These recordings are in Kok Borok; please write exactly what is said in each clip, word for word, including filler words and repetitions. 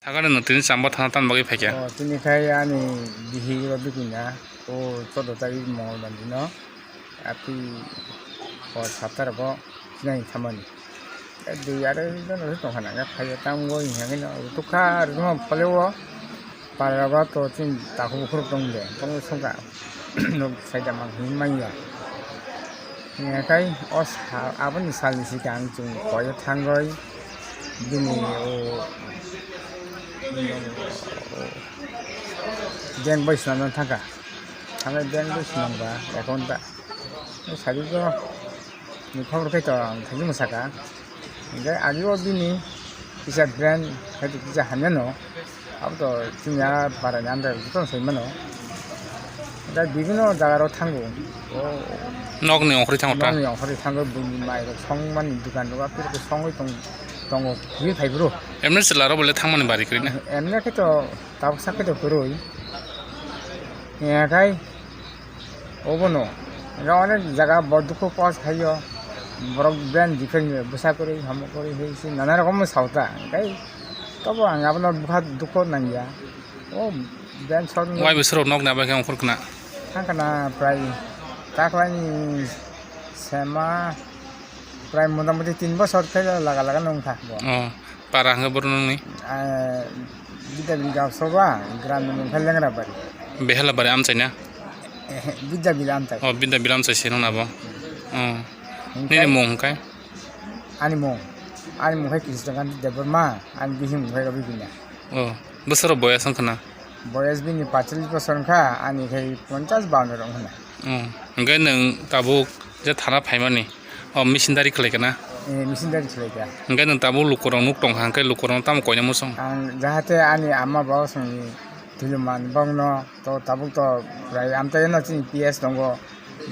Thangani no tini chamba thana tan bagwi phaikha. O, tini khai ani bihik rw bikuna, o chwddo tarikh Mongolbar dino, ati hor satta rogo sinai thamani. E dui arai jon rw tongkha na, phaiya tamo wng hwnwi no tukha rw tongma phole o, para rogo to chini takhuk bukhuk tong de, tongwi songkha. Nuk saida mang hwnwi manya. Hwnkhai o sa-, aboni salni sikang chwng koyo thangwi bini o, o, bank bai swnamna thangkha. Thangwi bank bai swnamkha, account ta. O sadi o ni khobor khai to ang thangwi mwsakha. Hingke agio bini kisa brand hai kisa hamya no, abo to chini a para ni under joto sai mano. Da bibino jaga rok thango. O nok ni ongkhorwi thango ta? Nok ni ongkhorwi thango, bini mai rok song mani dukan rok, apir rok songwi tong, tongo, bini phai bro. Emne chwla rok bole thang mani bari kwrwi na? Emne khe to tabuk sak khe to kwrwi. Hingke Obono, hingke onek jaga bo dukhu pos khaio, borok brand defend ni bwsa kwrwi, hamo kwrwi, hai se nana rokom sao ta, hingke tobo ang abono bwkha dukhu nangya. O brand shop no. Wai bwswrok nok ni abo khe ongkhor khna? Thang khna prai taklaini sema, prai motamoti tin bosor khe laga laga nung kha bo. Oh. Para hwnkhe boro nungni? Ah, Bidyabil Gausoba, gram ni mung khe Lengrabari. Behelabari amchai na? Eh, Bidyabil amchai. Oh, Bidyabil amchai se nung nabo. Oh. Hingke nini mung hwnkhe? Ani mung. Ani mung khe Krishnakanti Debbarma, ani bihik mung khe Rabi Bina. Oh, bwswro boyas wngkha na? Boyas bini paichallis bosor wngkha, ani khe ponchas bawan rok wngkha na. Oh, hwnkhe nwng tabuk je thana phaimani, oh, missionary khlai kana? Eh, missionary khlai kha. Hwnkhe nwng tabuk lukurok nuk tongkha, hwnkhe lukurok tamo koina muchung? Ang jahate ani ama baba songni twiluman bokno to tabuk to prai amtwi no chini P S tongo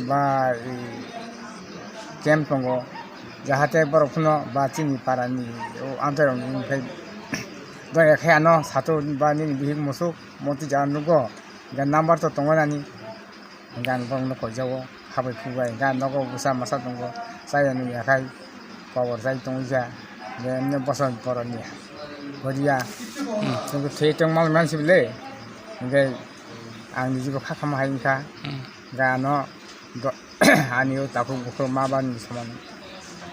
ba, i, camp tongo, jahate borok phano ba chini parani o amtwi rokni wngkhai doya khe ano sato ba nini bihik musuk monti jaga nugo, ga number to tongo nani. Hingke ang borokno koijago, habai khubai, hingke ang nogo bwsa masa tongo, chaya nungya khai kobor chai tongwi kha, hingke emne bosong borokni horia. Hmm. Chwngkhe thwi tongma mansi bwle, hingke ang nijibo kha khamma hai wngkha, Hmm. hingke ano do-, ani o takhuk bukhuk ma bani soman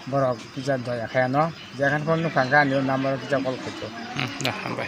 borok kisa doya khai ano, jekhan phone nukha hingke ani o number o kisa call khaito. Hmm, da, hambai.